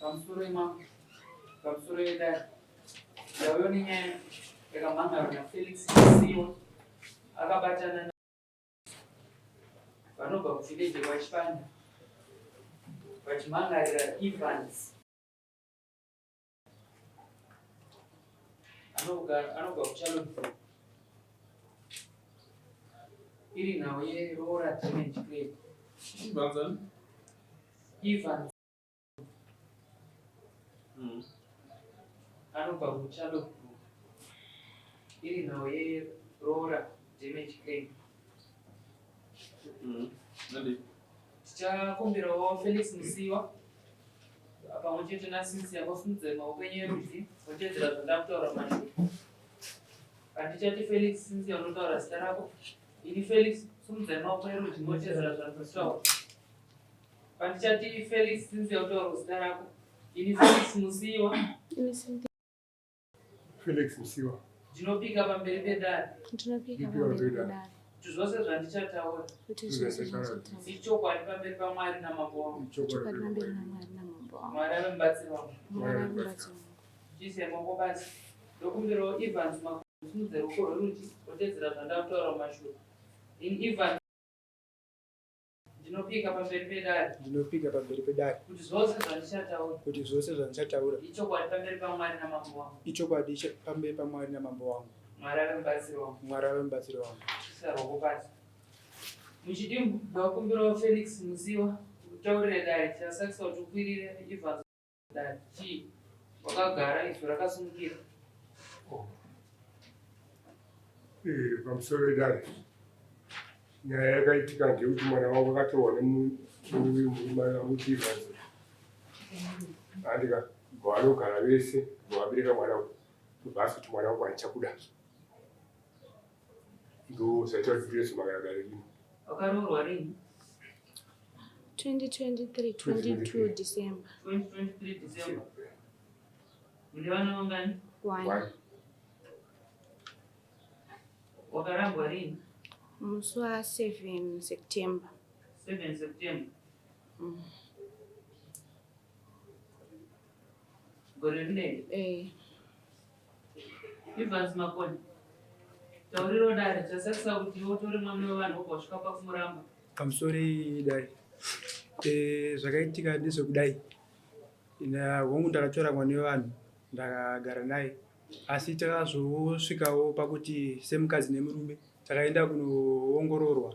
Pamusoro imambo, pamusoro yedare. Ndauyo nenyaya yakamhan'arwa naFelix Musiwa akabatana na vanobva kuvillage kwaChipanda vachimhan'arira Evans anobva kuCharlotteville iri nhau yeroora damage claim. Evans Anobva kuCharlotteville iri nhau yeroora damage claim. Tichakumbirawo Felix Musiwa pamwe chete naCynthia vosimudze maoko enyu erudyi voteedzera zvandakutaura mashure. Pandichati Felix Cynthia unotaura zita rako. Ini Felix simudzai maoko erudyi moteedzera zvandikutaura. Pandichati Felix Cynthia utaura zita rako. Ini Felix Musiwa. Ini Cynthia. Felix Musiwa. Ndinopika pamberi pedare. Ndinopika pamberi pedare. Kuti zvose zvandichataura. Kuti zvose zvandichataura. Ichokwadi pamberi paMwari namambo wangu. Ichokwadi pamberi paMwari namambo wangu. Mwari ave mubatsiri wangu. Mwari ave mubatsiri wangu. Chiise maoko pasi. Ndokumbirawo Evans Makumudze ruoko rwerudyi otedzera zvandakutaura mumashure. Ini Evans Ndinopika pamberi pedare. Ndinopika pamberi pedare. Kuti zvose zvandichataura. Kuti zvose zvandichataura. Ichokwadi pamberi paMwari namambo wangu. Ichokwadi pamberi paMwari namambo wangu. Mwari ave mubatsiri wangu. Mwari ave mubatsiri wangu. Isa ruoko pasi. Muchidimbu ndakumbirawo Felix Musiwa utaurire dare chasakisa kuti ukwirire Evans dare chii wakagara izwi rakasimukira. Oh. Eh, pamusoro wedare nyaya yakaitika ndeyekuti mwana wangu akatorwa nemurume anoti Evans andika vanogara vese vabereka mwana uyu ndobva asoti mwana wangu handichakuda ndo zvaita kuti ndireso magaragara rino Wakaroorwa rini? 2023 22 December. 2023 December. Mune vana vangani? One. One. Wakarambwa rini? Musi wa 7 September. 7 September. Gore rineri? Eh. Evans Makoni. Tauriro dare chasakisa kuti iwe utore mwana wevanhu wobva wasvika pakumuramba. Pamusoro dare. Eh, zvakaitika ndezvekudai. Hongu ndakatora mwana wevanhu ndakagara naye asi takazosvikawo pakuti semukadzi nemurume takaenda kunoongororwa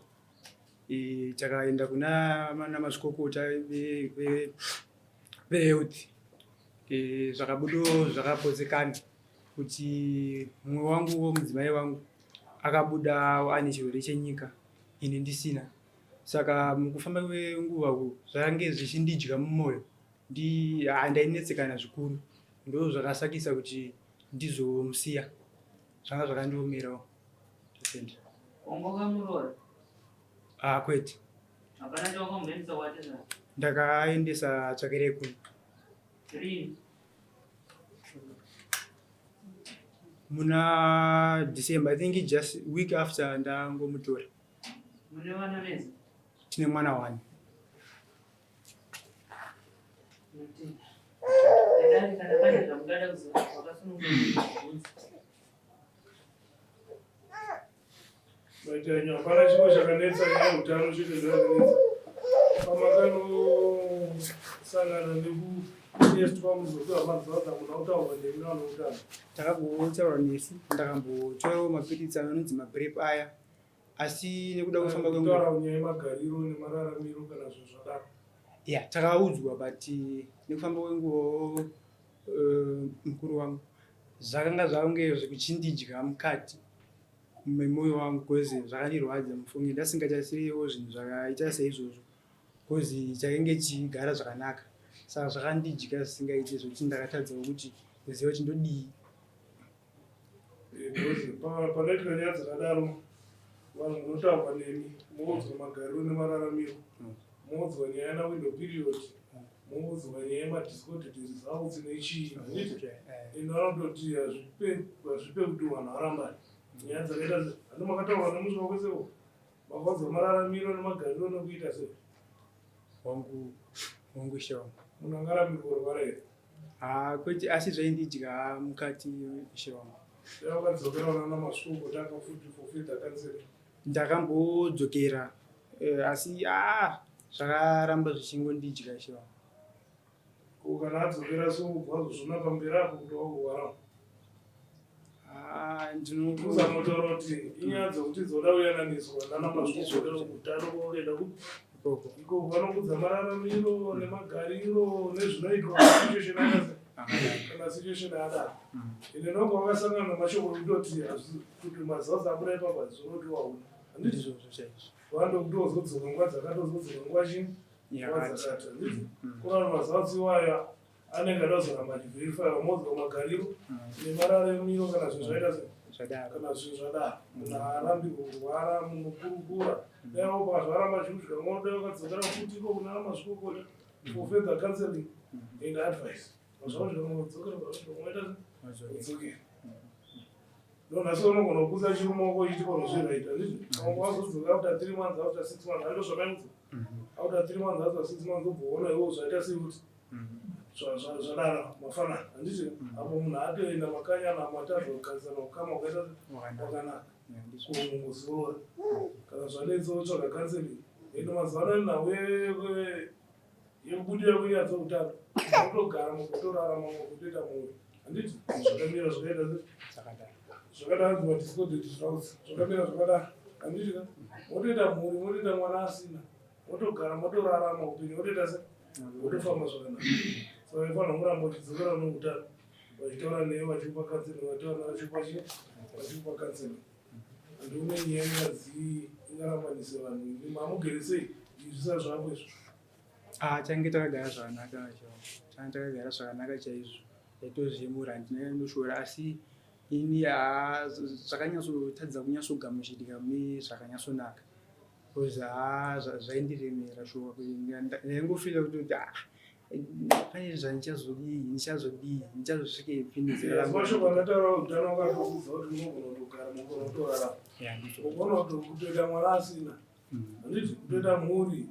e, takaenda kuna namazvikokota vehealth e, zvakabudo zvakapotsekana kuti mumwe wangu mudzimai wangu akabuda ane chirwere chenyika ini ndisina saka mukufamba kwenguva uku zvakange zvichindidya mumwoyo ndainetsekana zvikuru ndo zvakasakisa kuti ndizomusiya zvanga zvakandiomerawo totenda Wanga wakamuroora? Ah, kwete. Hapana chawakamboendesa kwatezvara? Ndakaendesa tsvakirai kuno. Rini? Muna December, I think just week after ndangomutora. Mune vana vese? Tine mwana wani. Dai kana pane zvamungada kuziva wakasununguka kubvunza. Maita henyu, hapana chimwe chakanetsa nyaya yeutano chete ndoyakanetsa. Pamakanosangana nekutestwa muzopiwa mazuva hamuna kutaurwa nemi nevanoutano. Takambotaura nesu, ndakambotorawo mapiritsi anonzi maprep aya asi nekuda kwefamba kwenguva Kutaura nyaya yemagariro nemararamiro kana zvinhu zvadaro. ya takaudzwa but nekufamba kwenguva mukuru wangu zvakanga zvakunge zvekuchindidya mukati memoyo wangu bcause zvakandirwadza mufunge ndasingachasirewo zvinhu zvakaita seizvozvo bcause chainge chigara zvakanaka saka zvakandidya zvisingaite zvekuti ndakatadzawo kuti kuziva kuti ndodii Because panoitika nyaya dzakadaro vanhu munotaurwa nemi moudzwa magariro nemararamiro moudzwa nyaya yana window period moudzwa nyaya yemadiscorded results nechii handiti ende vanototi hazvipe kuti vanhu varambane nyaya dzakaita se handi makataurwa nemuswa kweseko makaudzwa mararamiro nemagariro nekuita sei wangu wangu ishe wangu. Munhu angarambirwa kurwara here? Haa kwete, asi zvaindidya mukati ishe wangu. Dai wakadzokera unana masvikokota akafuti for further counseling. Ndakambodzokera eh, asi aa zvakaramba zvichingondidya ishe wangu. Ko kana adzokera so ubva wazozviona pamberi apo kuti wakurwara. Ah, ndino Usamotaura kuti inyaya dzokuti dzoda kuyananiswa nana mazvikokota kutano kwakuenda ku ikoko. iko vanokudza mararamiro nemagariro nezvinoitwa situation akasi kana situation adaro ende noko wakasangana namashoko ekutoti kuti mazazi abuda ipapo hazvinoti wauna handiti Ndizvozvo chaizvo. vandokuti wazodzoka nguva dzakati wazodzoka nguva chii nguva Yakati. dzakati handiti kuna mazazi iwaya anenge ada kuzoramba achiverify vamodza magariro nemararamiro kana zvinhu zvaita sei Zvadaro. kana zvinhu zvadaro munhu haarambi kurwara munokurukura dai opa zvaramba zvikusvika mwoda wakadzokera futi iko kuna mazvikokota for further counseling and advice zvaudzokera moita Wadzokera. udzokera ndonhasi unogona kuputsa chirume wako uchiti panozviraita ndizvo vamwe wazodzoka after 3 months, after 6 months, ando zvamaimudza after 3 months, after 6 months, obvoona iwo zvaita sei kuti zvadaro mafanana, handiti? Apo munhu atoenda makanyana matadza kugarisana ukama ukaita Wakanaka. wakanaka. Yeah, ndizvo. Kungozorora kana zvanetsa wotsvaga counseling. Ende mazuva ano nhau yekubudira kwenyaya dzeutano, unotogara mukutorarama mukutoita mwoyo, handiti? Zvakamira zvakaita se Zvakadaro. Zvakadaro hanzi madiscordant results zvakamira zvakadaro, handiti ka? Motoita mhuri, motoita mwana asina, motogara, motorarama upenyu wotoita se wotofamba zvakanaka. Saka vaifanira kuramba uchidzokera noutano vachitaura newe, vachikupa counseling, vataura vachikupa chii, vachikupa counseling. Handione nyaya ingazi ingarambanise vanhu. Imi mamugere sei izvisa zvako izvo? Ah, change takagara zvakanaka ishe wangu. Change takagara zvakanaka chaizvo. Ndaitozviyemura handina ndoshora asi ini haa zvakanyatsotadza kunyatsogamuchirika mune zvakanyatsonaka. Because haa zvaindiremera shuwa ndaingofeela kuti ah pane zvandichazodii ndichazodii ndichazosvikepi nezera rangu. Mashoko andataura utano wakatokudza kuti unogona kutogara mugona kutorarama. Yeah, ndizvo. Ugona kutoita mwana asina, handiti? Kutoita mhuri.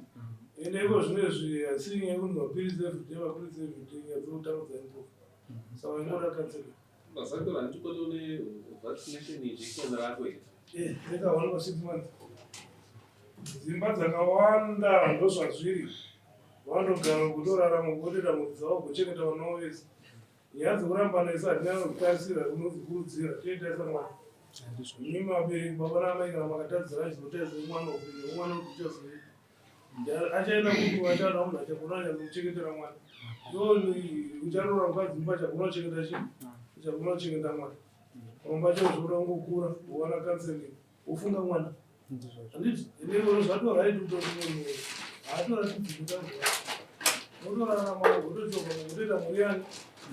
Ende iko zvinezvi asi nyaya yekunzi mapiritsi everyday, mapiritsi everyday, nyaya dzeutano dzaimprove, saka ingoda counseling. Mazakura handiti une vaccination injection rako here? Ndakaona pa 6 months. Dzimba dzakawanda ndozvazviri, vanogara kutorarama, kutoita mhuri dzavo, kuchengeta vana vavo vese. Nyaya dzekurambana isu hatina kutarisira, tinodzikurudzira toitaisa mwana. Handizvo. Imi vabereki, baba naamai, kana makatadzira chizotaisa mwana upenyu hwemwana kuti uchazoi achaenda kupi, achaona munhu achagona anyatsomuchengetera mwana. Iwo ucharoora mukadzi mumba, achagona kuchengeta chii, achagona kuchengeta mwana. Pamwe pacho zvoda kungokura, wowana counseling, wofunga mwana. Ndizvo. Handiti ine zvatoraiti kutoti munhu haatoratidzi kutadzwa, motorarama, motochoka, motoita mhuri yani,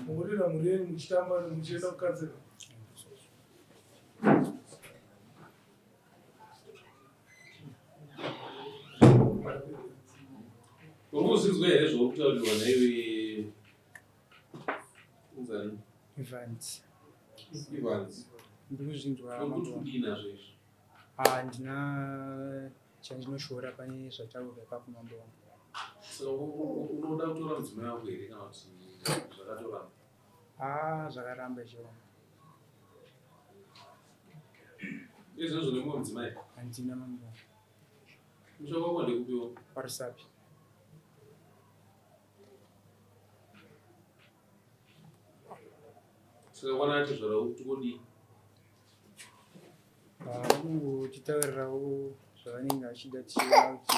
motoita mhuri yenyu muchitamba muchienda kucounseling. Uri kuzvinzwa here zvauri kutaurirwa naiwe unzani? Evans. Evans. Ndiri kuzvinzwa Uri mambo kuti wangu. kudii nazvo izvi? Handina chandinoshora pane zvataurwa ipapo mambo wangu. Saka unoda kutora mudzimai wako here kana kuti zvakatoramba? Ah, zvakaramba ishe wangu. Izvozvo nemumwe mudzimai? Handina mambo wangu. Musha wako ndekupiwo? Parusapi. Saka kwana atizvara kuti kodii? Vakungotitaurirawo zvavanenge vachida tichiona kuti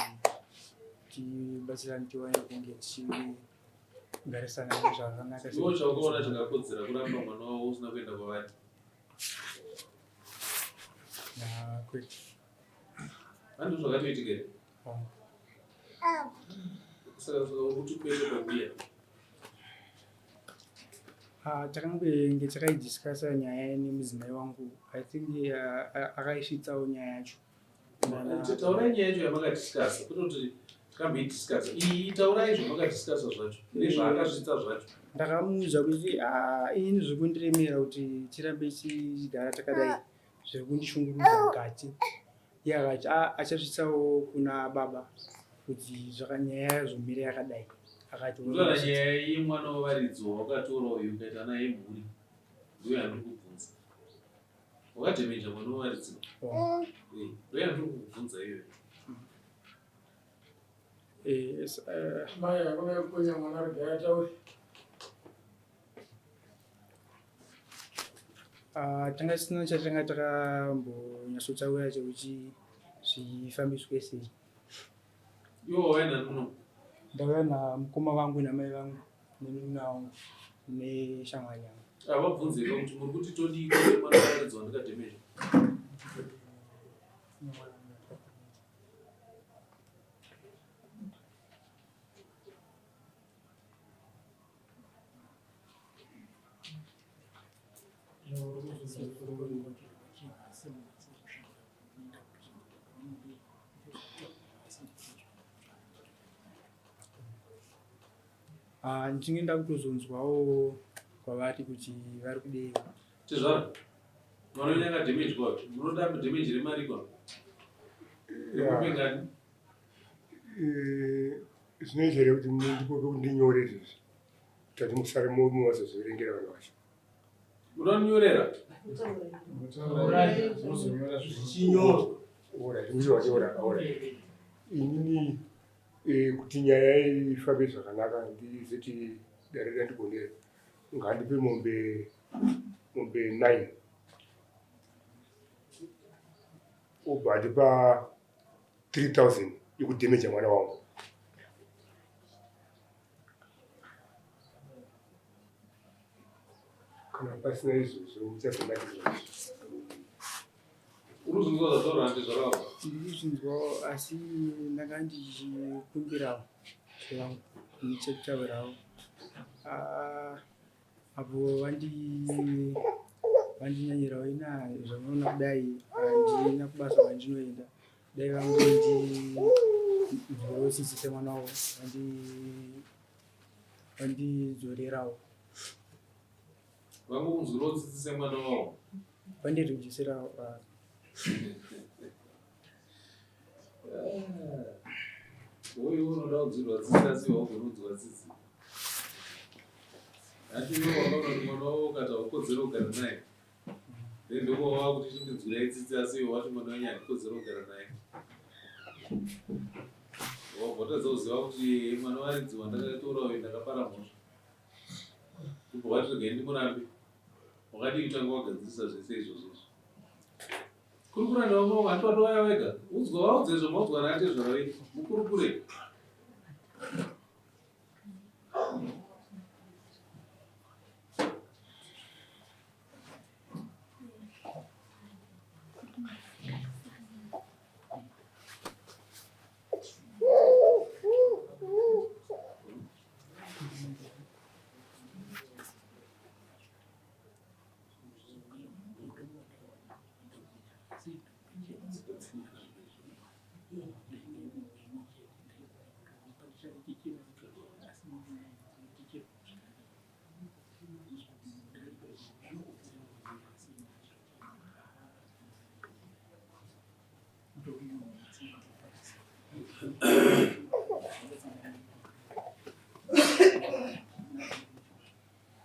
tibatsirane tiwane kunge tichigarisana zvakanaka. Iwo chaukaona chakakodzera kuramba mwana wavo usina kuenda kwavari? Kwete. Handizvo zvakatoitika here? Hongu. Saka uri kuti kwete pakuya? Ah, takangenge takaidiscussa nyaya nemudzimai wangu. I think akaisvitsawo nyaya yacho. Taurai nyaya yacho yamakadiscussa, kwete kuti takamboidiscussa iyi. Taurai zvamakadiscussa zvacho nezvaakasvitsa zvacho. Ndakamuudza kuti ah, inini zviri kundiremera kuti tirambe tichigara takadai, zviri kundishungurudza mukati. Iye akati ah, achasvitsawo kuna baba kuti nyaya yazomira yakadai. Akati Kutaura nyaya yemwana wevaridzi wawakatora uyu ukaita naye mhuri ndiyo yandiri kubvunza. Wakadhemeja mwana wevaridzi. Oh. Eh, ndiyo yandiri kubvunza iyoyo. Eh, Mai hakuna kukonya mwana regai ataure. Ah, tanga tisina chatanga takambonyatsotaura chekuti zvifambiswe sei. Iwe wauya nani muno? Ndauya namukoma vangu namai vangu nemunun'una wangu neshamwari yangu. Havabvunzeka kuti muri kuti todii kune mwana wevaridzi wandikadhemeja. Ah, ndichinge ndakutozonzwawo kwavari kuti vari kudei. Tezvara, mwana wenyu akadhemejwa munoda dhemeji remari kwa? Yeah. Ngani? Eh, zvinoita here kuti ndipo pekuti ndinyore izvozvi tati musare mumazozviverengera vanhu vacho Unonyorera? Zvichinyorwa. Alright, uchiwanyora alright. Inini eh, kuti nyaya ifambe zvakanaka ndizoti dare randigonera ngandipe mombe mombe 9 obva andipa 3000 yekudhemeja mwana wangu. Kana pasina izvozvo muchazonakirwa. Uri kuzvinzwa zvataura naTezvara wako? Ndiri kuzvinzwawo asi ndanga ndichikumbirawo zvangu ndichitaurawo. Ah, apo vandi vandinyanyirawo ina zvamunoona kudai handina kubasa kwandinoenda dai vangondinzwirawo tsitsi semwana wavo vandidzorerawo Vangokunzwirawo tsitsi semwana wavo. Vandirejisirawo ah. Uyu unoda kunzwirwa tsitsi asi iwe haugoni kunzwa tsitsi. Hati iwe wakaona kuti mwana wavo ukati haukodzeri kugara naye. Then ndoko wava kuti chindinzwirai tsitsi asi iwe wati mwana wenyu handikodzeri kugara naye. Wabva watadza kuziva kuti mwana waridzi wandakatora uyu ndakapara mhosva. Ubva wati regai ndimurambe. Wakadii kutanga wagadzirisa zvese izvozvo izvo? Kurukura nevamwe hanti watouya wega. Udzwa vaudze zvamaudzwa naatezvara venyu. Mukurukure.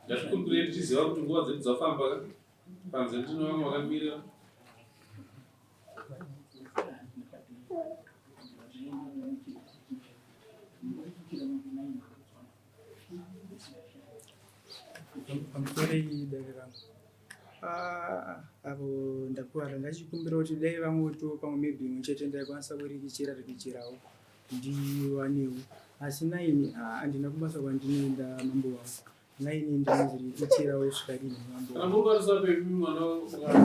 Ngatikurukurei tichiziva kuti nguva dzedu dzafamba ka panze ndine vamwe vakamirira. Pamusoro dare rangu. Ah, apo ndakuwara ndachikumbira kuti dai vangoto pamwe maybe imwe chete ndaikwanisa kurikichira rikichirawo ndiwanewo asi naini ah, handina kubasa kwandinoenda mambo wangu naini ndinozirikichirawo svika rinhi mambo Kana wangu muri parusape imi mwana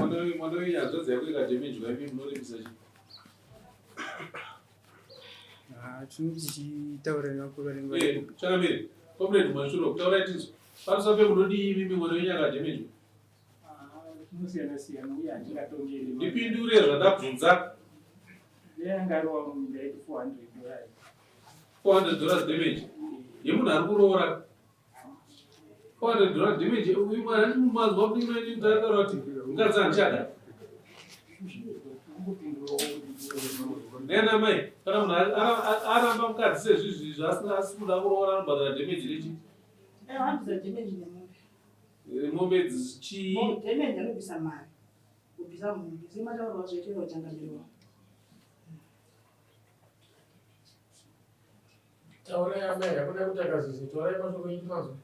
mwana mwana wenyu hanzvadzi yako ikadhemejwa imi munoripisa chii? Ah, tinoti tichitaura nevakuru vanenge Eh, varipo changamire, comrade Mwashuro, taurai tinzwe. Parusape munodii imimi mwana wenyu akadhemejwa? Zvinosiyana siyana uye handingatongeri. Ndipindure zvandabvunza. Dai anga ari wangu ndaiti 400 dollars. 400 dollars damage yemunhu ari kuroora. 400 dollars damage uyu mwana ndi mumazwa kuti ndataura kuti mukadzi handichada. Nena mai, kana munhu aramba mukadzi sezvizvi izvi asina asi kuda kuroora anobhadhara damage rechi? Eh, anobvisa damage nemombe. Mombe chii? Damage anobvisa mari. Kubvisa mombe sematauriro azvoitira uchangamire wangu. Taurai amai, hakuna kuti akazozo. Taurai mashoko enyu mazwa.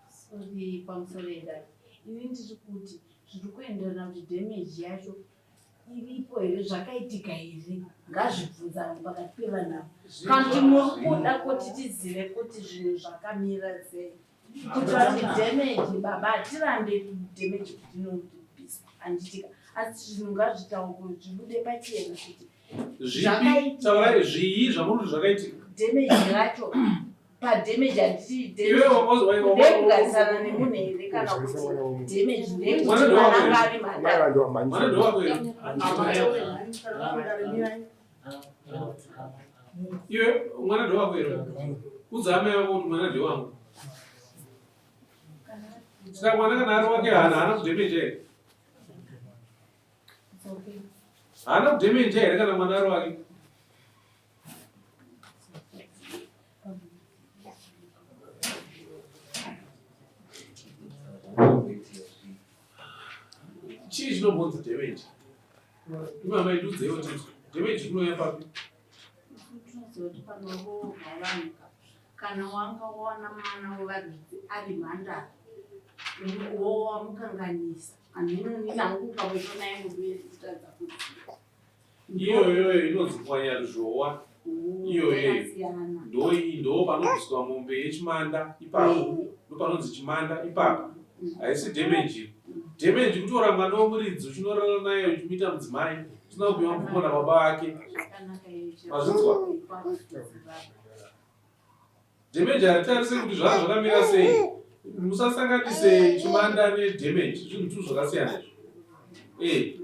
Sorry, pamusoro edare. Ini ndiri kuti zviri kuenderana kuti damage yacho iripo here, zvakaitika here, ngazvibvunzane pakati pevanhu ava. Kana kuti muri kuda kuti tizive kuti zvinhu zvakamira sei. Kuti vati damage baba hatirambe damage kuti inobviswa handitika. Asi zvinhu ngazvitaurwe zvibude pachena kuti Zvipi? Taurai zvii zvamuri kuti zvakaitika? Damage racho padamage handiti Iwewe ndekugarisana nemunhu here kana kuti damage ndeyekuti Mwana ndewako mwana here? anga ari mhandara. Mwana ndewako here? Iwe mwana ndewako here? Udza amai vako kuti mwana ndewangu. Saka mwana kana ari wake haana haana kudamage here? Haana kudhemenja here kana mwana ari wake? Chii chinombonzi damage? Imama idudzeiwo kuti damage inouya papi? Tinoziva kuti panoroorwa vanhu ka kana wanga wawana mwana wevaridzi ari mhandara wowamukanganisa Iyoyoyo inonzi pwanyaruzhowa iyoyoyo ndo panobviswa mombe yechimanda ipapo ndopanonzi chimanda ipapo haisi damage damage kutora mwana wemuridzi uchinorara naye uchimuita mudzimai usina kupiwa mvumo nababa vake mazvinzwa Damage haritarise kuti zvanga zvakamira sei. Musasanganise chimanda nedamage, zvinhu tu zvakasiyana izvo.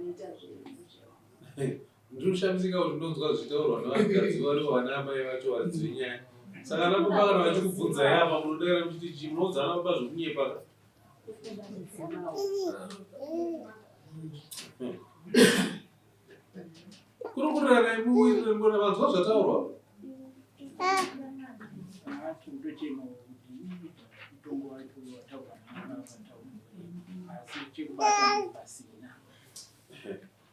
Eh. Ndinoshamisika kuti ndonzwa zvichitaurwa nevanhukadzi vari vana amai vacho varidzi venyaya. Saka ana baba kana vachikubvunzai apa munodaira muchiti chii? Munoudza ana baba zvekunyepa ka? Kurukurirana imuwirirane mbona vanzwa zvataurwa.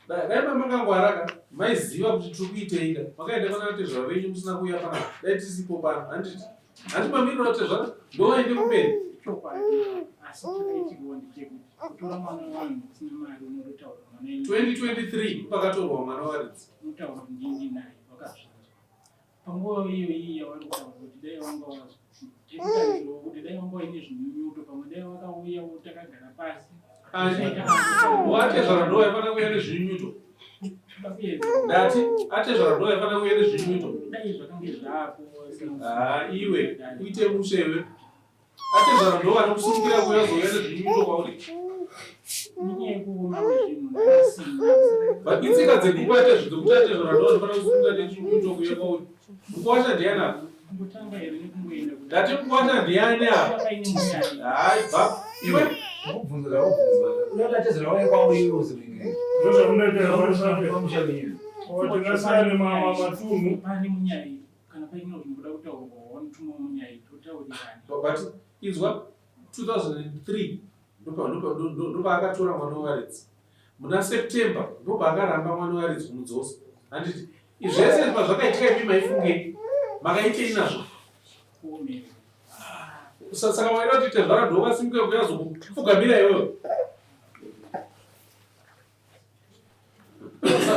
Dai makangwara ka maiziva kuti tiri kuitei ka makaenda pana tezvara venyu musina kuuya panapa dai tisipo pano handiti Hanti mamiriro atezvara ndovaende kumberi. Chokwadi asi chakaitikawo ndechekuti kutora mwana wevanhu usina mari unototaura mwana 2023 pakatorwa mwana waridzi. Unotaura kuti ndini naye wakazvinzwa. Panguva iyo iyi yavari kutaura kuti dai wanga wazwa tetarisirawo kuti dai wanga waine zvinyunyuto pamwe dai wakauya takagara pasi. Watezvara ndowaifanira kuuya nezvinyunyuto. Ndati atezvara ndo aifanira kuuya nezvinyuto. Ah, iwe uite mushe iwe. Atezvara ndo vanokusungira kuuya zouya nezvinyuto kwauri. But itsika dzekupa atezvara dzekuti atezvara ndo vanofanira kusungira nechinyuto kuuya kwauri. Mukwasha ndiani apa? Ndati mukwasha ndiani apa? Hayi bva iwe. Tingasiyane matunhu. Pane munyai kana paine zvinoda kutaurwa wanotuma munyai totaurirana. But inzwa 2003 ndopaakatora mwana wevaridzi muna September ndopaakaramba mwana wevaridzi kumudzosa handiti Zvese izvi pazvakaitika imi maifungei? Makaitei nazvo? Saka waida kuti tezvara ndovasimuke kuyazokupfugamira iwewe?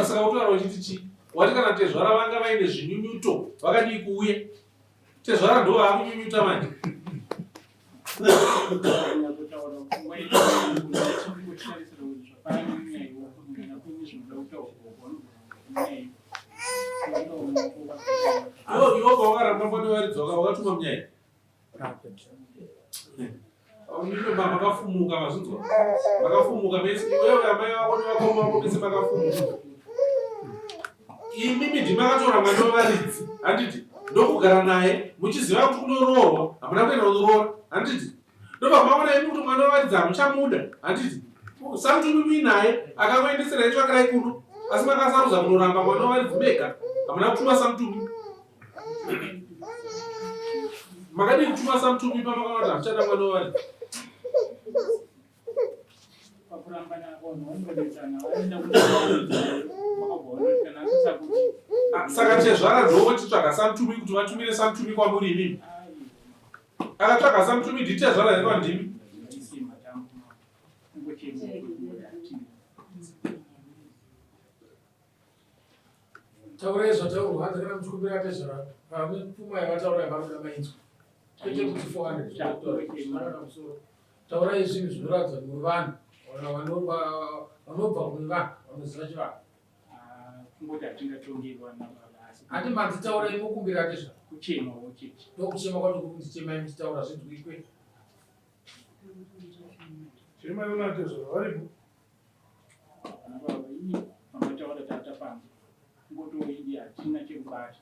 Saka utotaura uchiti chii? Wati kana tezvara vanga vaine zvinyunyuto vakadii kuuya? Tezvara ndo vaakunyunyuta manje. Iwe pawakaramba mwana waridzoka wakatuma munyai. Makafumuka mazvinzwa, makafumuka mese iwewe amai vako nevakoma vako mese makafumuka. Imimi ndimi makatora mwana wevaridzi handiti ndokugara naye muchiziva kuti kunoroorwa hamuna kuenda kunoroora handiti ndobva maona imi kuti mwana wevaridzi hamuchamuda handiti samutumi muinaye akakuendeserai tsvakirai kuno. Asi makasarudza kunoramba mwana wavaridzi mega, hamuna kutuma samutumi. Makadii kutuma samutumi pamakaona kuti hamuchada mwana wavaridzi? Ah, saka tezvara ndovotitsvaga samutumi kuti vatumire samutumi kwamuri imimi. Akatsvaga samutumi nditezvara here kwandimi? Taurai zvataurwa hanzi kana muchikumbira atezvara pane pfuma yavataura yavanoda mainzwa kwete kuti 400 musoro taurai zvinhu zvinoratidza kuti muri vanhu vanobva kune vanhu vanoziva chivanhu kungoti hatingatongerwa nababa asi handi manzi taurai mokumbira atezvara kuchema wocheche ndokuchema kwacho kuri kunzi chemai muchitaura zvinzwikwe Chemai unatezvara varipo. Vana baba ini mamataura tata panze kungotoidi hatina chekubata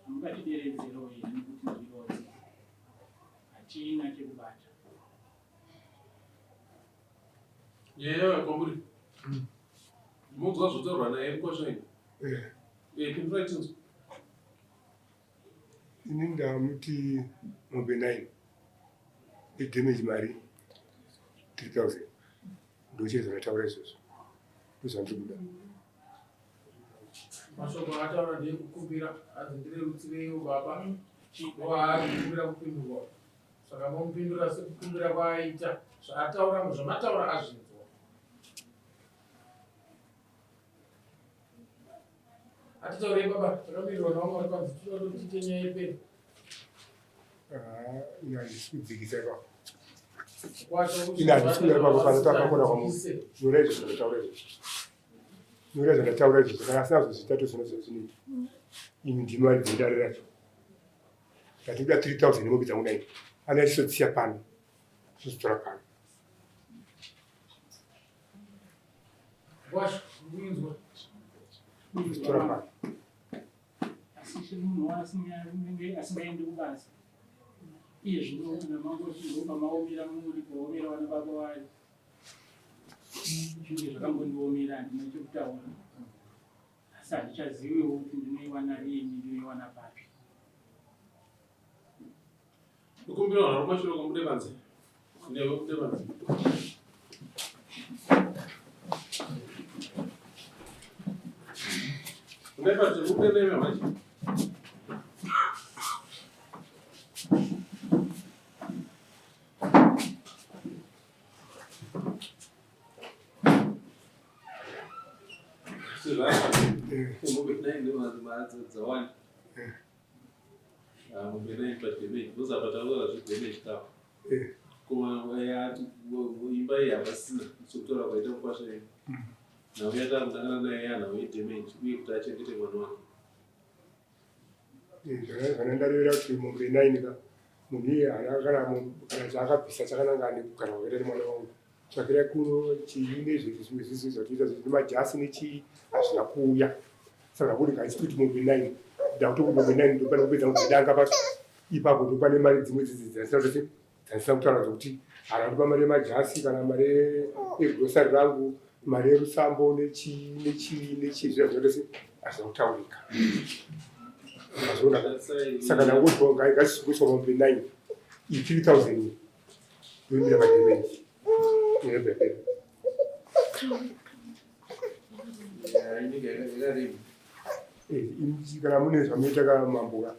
hamungatideredzero here nekuti ndirodzi hatina chekubata. Nyaya yauya kwamuri. Munzwa zvotaurwa naye mukwasha ini. Eh. Eh, pindurai tinzwe. Ini ndamuti mombe 9 nedamage mari 3000 ndochete zvandataura izvozvo ndozvandiri kuda. Mashoko aataura ndeekukumbira hanzi ndirerutsireiwo baba waari kukumbira kupindurwa saka momupindura sekukumbira kwaaita zvaataura zvamataura azvinzwa. Hatitaurei baba takamirirwa navamwe vari panze tinoda kuti tiite nyaya ipere. Ah, ini handisi kudzikisa ipapo. Kwacho Ini handisi kuuya ipapo pana takakona kwamuri. Nyorai izvo zvandataura izvozvo. Nyorai zvandataura izvozvo kana asina kuzozviita tozviona zvazvinoita. Ini ndimi varidzi vedare racho. Ndatoda 3000 nemombe dzangu nine. Ana achizodziya pano. Achizodzitora pano. Kwacho ndikuinzwa. Achizodzitora pano. Asi munhu asingaendi kubasa iye zvino kana mangoti ndopamaomera muri kuomera vana baba vayo zvinge zvakambondiomera handina chekutaura asi handichaziviwo kuti ndinoiwana riini ndinoiwana papi. Ndokumbira vanhu vari kumashure kwamude panze. Newe mude panze. Mude panze, mude neme manje. Dzawanda. Mombe inoitwa damage because apa taura zvedamage kapo. Imba iyi hapasina sokutaura kwaita mukwasha iyi. Nhau yatakunangana nayo yanhau yedamage uye kuti achengete mwana wake. Zvandandarevera kuti mombe nine ka munhu iye haana kana kana chaakabvisa chakananga nekugara kwakaita nemwana wangu. Tsvakirai kuno chii nezvese zvimwe zvese zvatiita zvese nemajasi nechii hazvina kuuya. Saka ndakuti ngaisikuti mombe nine ndakutokuti mombe nine ndopane kupedza mombe danga pacho ipapo ndopane mari dzimwe dzidzi dzandisina kutose dzandisina kutaura dzokuti haana kundipa mari yemajasi kana mari yegrosari rangu mari yerusambo nechii nechii nechii zviya zvinotose hazvina kutaurika. Mazviona? Saka ndangoti ngaisikuiswa mombe nine iyi 3000 iyi ndoimira padamage inobva yapera. Inenge yakarema. Kana mune zvamunoita ka mambo ka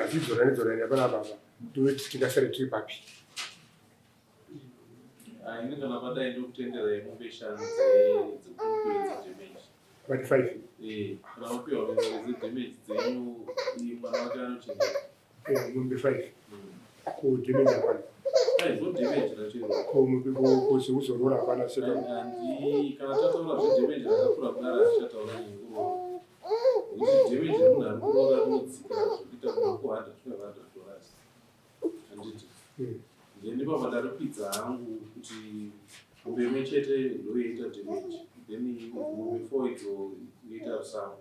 hachidzorani dzorani hapana baba ndoti tingasare tiri papi. Ini kana padai ndokutenderai mombe shanu dzekukwidza damage. Vati five. Eh, kana wapiwa mombe dzedamage dzenyu iyi mwana wake anochengeta. Mombe five. Ko damage hapana. Ai, ndo damage racho iro. Ko mombe ko zvekuzorora hapana seka. Handi kana tataura zvedamage rakakura kudaro hatichataura nyaya yekuroora. Nekuti damage remunhu ari kuroora rinodzika zvekuita kuna 400 500 dollars. Handiti. Then ipapa ndarikwidza hangu kuti mombe imwe chete ndoyoita damage. Then mombe four idzo yoita rusango.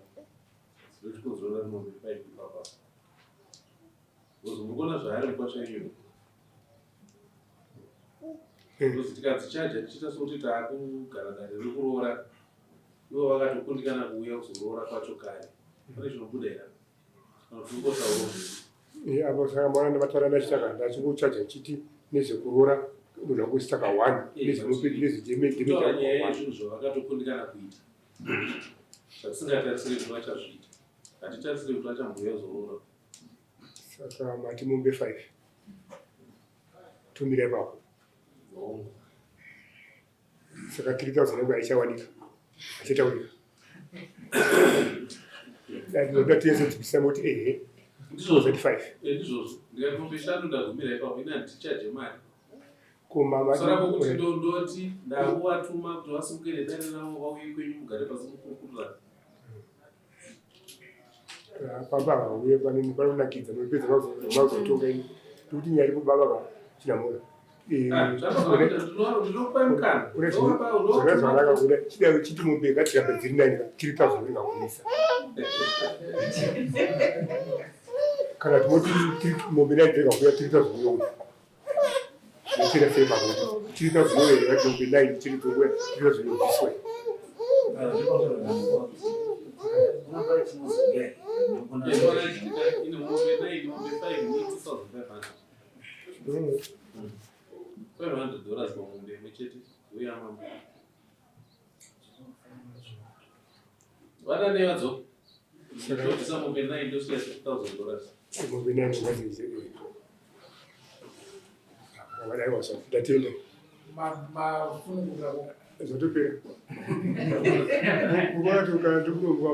Ndochikonzerera mombe five ipapa. Because muri kuona zvaari mukwasha iyoyo. Because tikadzichaja tichiita sokuti taakugara dare rekuroora. Ivo vakatokundikana kuuya kuzoroora kwacho kare. Pane chinobuda here? Kana kuti ungotaurawo zvenyu. Eh, apo saka mwana ndavataura ndachitaka ndachingochaja ndichiti nezvekuroora munhu angositaka one Kutaura nyaya yezvinhu zvavakatokundikana kuita zvatisingatarisire kuti vachazviita. Hatitarisire kuti vachambouya kuzoroora. Saka mati mombe 5 tumira ipapo. Hongu. Saka 3000 yangu haichawanika. Haichataurika. Ndinoda tese dzikisa moti ehe. Ndizvozvo. 35. Eh, ndizvozvo. Ndikati mombe shanu ndagumira ipapo ini handichaje mari. Ko mama Saka kuti ndondoti ndakuvatuma kuti vasimuke nedare ravo vauye kwenyu mugare pasi mukurukurirana. Ah, pamba vauye panini panonakidza mapedza mazotonga ini. Ndikuti nyaya iripo baba ka chinamura. Eh, Ah, Ndinokupai mukana. Zvona zvakanaka kuda chidai chiti mombe ngatirambe dziri nani ka 3000 ingagumisa. Kana timoti mombe nani dzikakuya 3000 youya. Chira sei pakuti 3000 youya mombe nani chiri dzouya 3000 yobviswa. Ine mombe 9, mombe 5, ne 2500. 500 dollars pamombe imwe chete uya mambo. Vana nevadzo. Ndobvisa mombe 9 ndosiya 2000 dollars. Mombe nani ngadziise. Vakadai wasa ndatenda. Mafununguka Zvatopera. Mukuona kuti kana ndikunomwa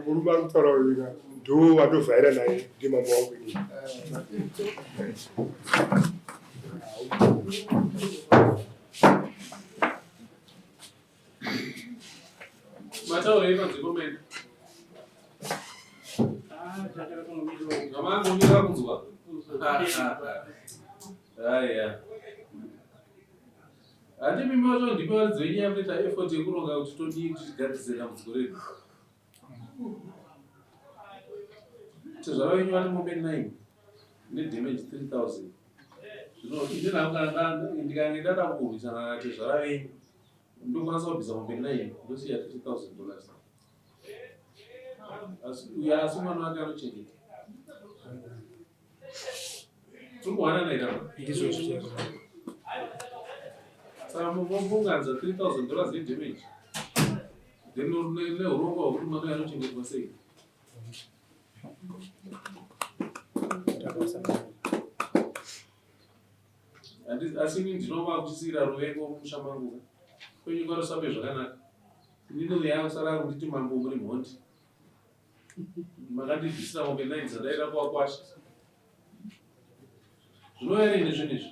murume ari kutaura uyu ndo wandovhaira naye ndimambo wangu inini. Mataurei panze pamaenda? Zvamangomira kunzwa. Aya. Handi mimi wacho ndimi varidzi venyaya munoita effort yekuronga kuti todii kuti tigadzirise dambudziko redu. Tezvara venyu vane mombe 9 nedamage 3000. Zvino ini nangu kana ndikange ndada kurwisana natezvara venyu ndokwanisa kubvisa mombe 9 ndosiya 3000 dollars. Asi uyo asi mwana wake anochengeta. Tiri kuwanana here apa? Ndizvo zvichazvo. Saka mumbunganza 3000 dollars yedamage. Then nehurongwa hwekuti mwana uyu anochengetwa sei? Asi ini ndinova kuchisiira ruvengo mumusha mangu ka. Kwenyu kwaRusape zvakanaka. Inini uya usara kunditi mambo muri mhondi. Makandibvisira mombe 9 dzandaida kuvakwasha. Zvinouya rini zvinhu izvi?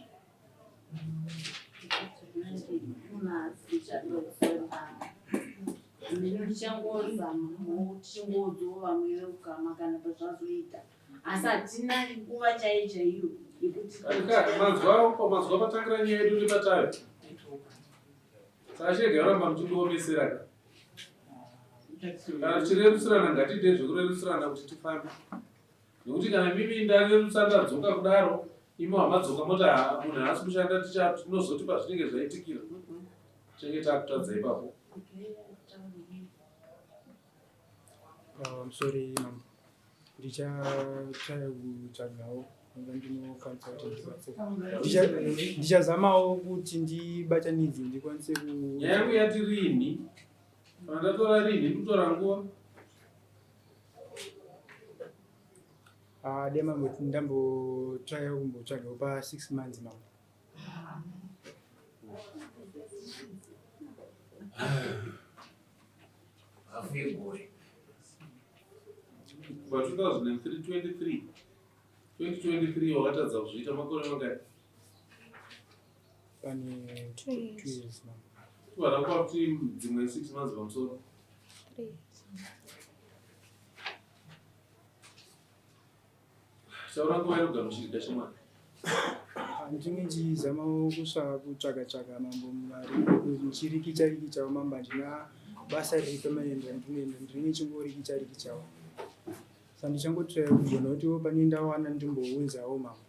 Ndichangozama tichingoudzawo vamwe veukama kana pazvazoita asi hatina nguva chaiyo chaiyo yekuti Manzwa manzwa patangira nyaya yedu nepatave. Saka chirega kuramba muchindiomesera ka. Kana tichirerusirana ngatiite zvekurerusirana kuti tifambe. Nekuti kana mimi ndarerutsa ndadzoka kudaro, imi hamadzoka moti "Ah, munhu haasi kushanda ticha tinozoti pazvinenge zvaitikira. Tinenge takutadza ipapo. I'm sorry mambo. Ndichatsvaya kutsvagawo ndinokwanisa kuti ndibatsire. Ndichazamawo kuti ndibatanidze ndikwanise ku Nyaya yangu yati rini. Kana ndatora rini ndikutora nguva. Ah, dai mambo ndambotsvaya kumbotsvagawo pa 6 months mambo. Hafu yegore. Kubva 2003 23 2023 wakatadza kuzviita makore mangani? Pane Two 2 years. years mambo. Kubva ndakupa kuti dzimwe 6 months pamusoro. 3 years. Taura nguva inogamuchirika shamwari. Ndinenge ndichizamawo kutsvaga tsvaga mambo mari ndichirikicha rikichawo mambo handina basa riri permanent randinoenda ndinenge ndichingorikicha rikichawo saka ndichangotsvaya kugona kutiwo pane ndawana ndimbounzawo mambo.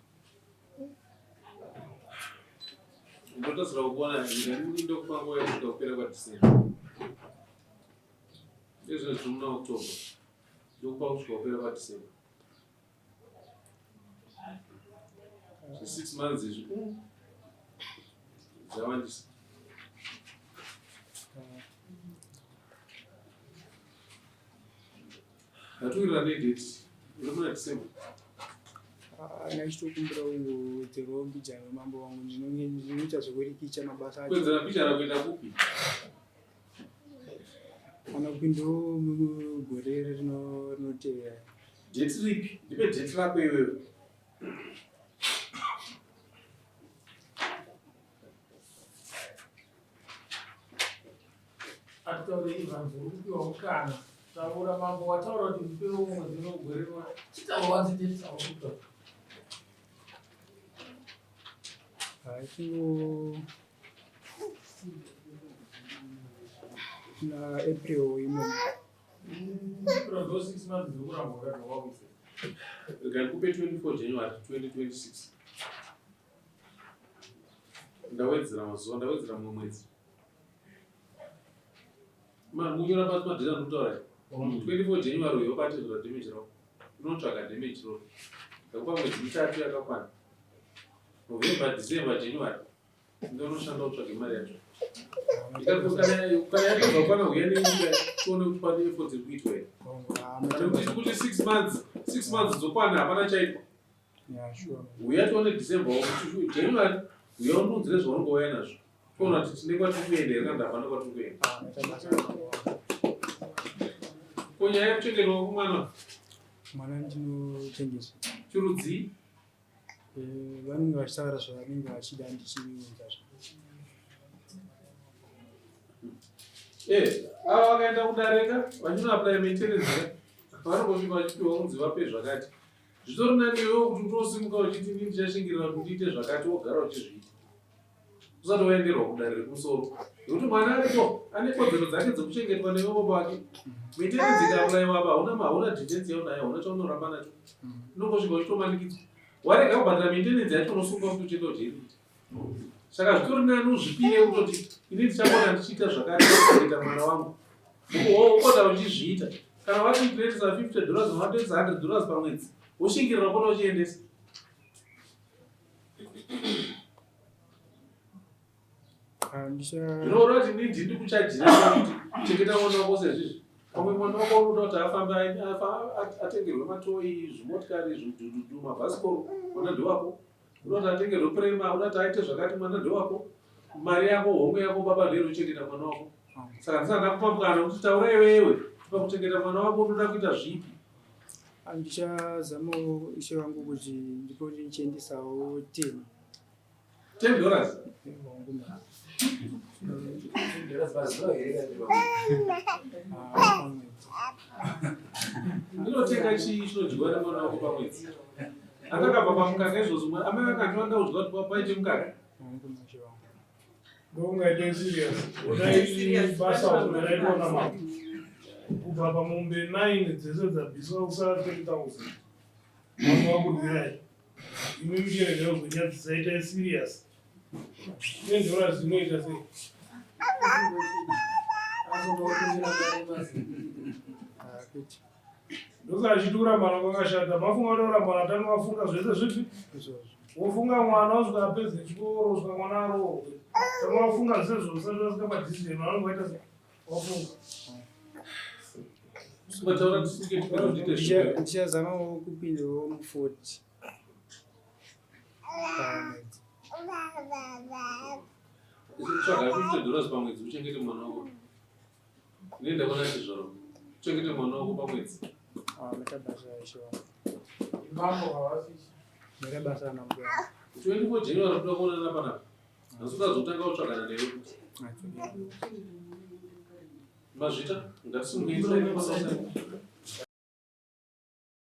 Ndinotarisira kukuona ndinokupa nguva yekusvika kupera kwaDecember. Iko zvino tiri muna October. Ndokupa kusvika kupera kwaDecember. Zve 6 months izvi. Zvawandisa. Hatiwirirane date. Iri muna December. Ah, ndachitokumbira kungowedzerwawo mbijana mambo wangu ndinonge ndinoita zvekurikicha mabasa acho. Kuwedzera mbijana kuenda kupi? Kana kupindawo mugore rinotevera. Date ripi? Ndipe date rako iwewe. Atitaure Evans uri kupiwa mukana taura mambo wataura kuti ndipewo mwedzi unogore rino chitaura wanzi date taura kutaura. Hatingo na April imomo. April ndo 6 months dzekuramba wakati wakuisa. Rega ndikupe 24 January 2026. Ndawedzera mazuva, ndawedzera mumwe mwedzi. Munyora pasi madhira ndikutaura. 24 January uyo wabate zvora damage rako. Unotsvaga damage rako. Ndakupa mwedzi mitatu yakakwana. November, December, January. Ndonoshanda utsvage mari yacho. Kana yatobva kwana huya nenyika tione kuti pane effort iri kuitwa here. Kana kuti kuti 6 months, 6 months dzokwana hapana chaitwa. Huya tione December January huya undiudzire zvaunenge wauya nazvo. Toona kuti tine kwatiri kuenda here kana hapana kwatiri kuenda. Ko nyaya yekuchengetwa kwemwana? Mwana ndinochengetwa. Chirudzii? Eh, vanenge vachitaura zvavanenge vachida ndichiunza Eh, ava vakaenda kudareka vachinoapply maintenance ka vanongosvika vachipiwa kunzi vape zvakati zvitori nani iwewe kuti utosimuka uchiti ini ndichashingirira kuti ndiite zvakati wogara uchizviita usati waenderwa kudare rekumusoro nekuti mwana ariko ane kodzero dzake dzekuchengetwa nevavo vake maintenance ikaapplyiwa apa hauna hauna defense yaunayo hauna chaunoramba nacho unongosvika uchitomanikidzwa warega kubhadhara maintenance yacho unosungwa kuti uchienda ujeri saka zvitori nani uzvipire kutoti ini ndichapota ndichiita zvakati kuchengeta mwana wangu wopota uchizviita kana wati ndinoendesa 50 dollars watoendesa 100 dollars pamwedzi woshingirira kupota uchiendesa Zvinoreva kuti ini ndini kuchajira kuti chengeta mwana wako sezvizvi. Pamwe mwana wako unoda kuti afambe atengerwe matoyi, zvimotikari, zvidhudhudhu, mabhasikoro, mwana ndewako. Unoda kuti atengerwe prema, unoda kuti aite zvakati, mwana ndewako. Mari yako, homwe yako baba ndiyo inochengeta mwana wako. Saka ndisati ndakupa mukana wekuti taura iwewe pakuchengeta mwana wako unoda kuita zvipi. Ndichazamawo ishe vangu kuti ndipote ndichiendesawo 10. 10 dollars. Ndinotenga chii chinodyiwa nemwana wako pamwedzi? Akakabva pamukaka izvozvo amai vakati vanoda kudya kuti paite mukaka. Ndokungaite serious. Onai basa raitwa namambo. Kubva pamombe 9 dzese dzabviswa kusara 10,000. Mambo vakurwirai. Imi muchirega kuzonyadzisa itai serious. Nenzora zvinoita sei? Ndosaka achiti kurambana kwakashata. Mafunga kuti kurambana tanga wafunga zvese zvipi? Wofunga mwana usvika apedze chikoro, usvika mwana aroorwe. Tanga wafunga zvese zvose zvasvika padecision vanenge vaita sei? Wafunga. Ndichazamawo kupindawo mu40 pamwedzi. Tsvaga 50 dollars pamwedzi uchengete mwana wako. Nenda kwana chizvaro. Uchengete mwana wako pamwedzi. Ah, maita basa ishe wangu. Mambo havasi. Maita basa ana mbuya. 24 January toda kuonana panapa. Asi ukazotanga kutsvagana newe kuti. Mazvita, ngatisimukei tiende pabasa.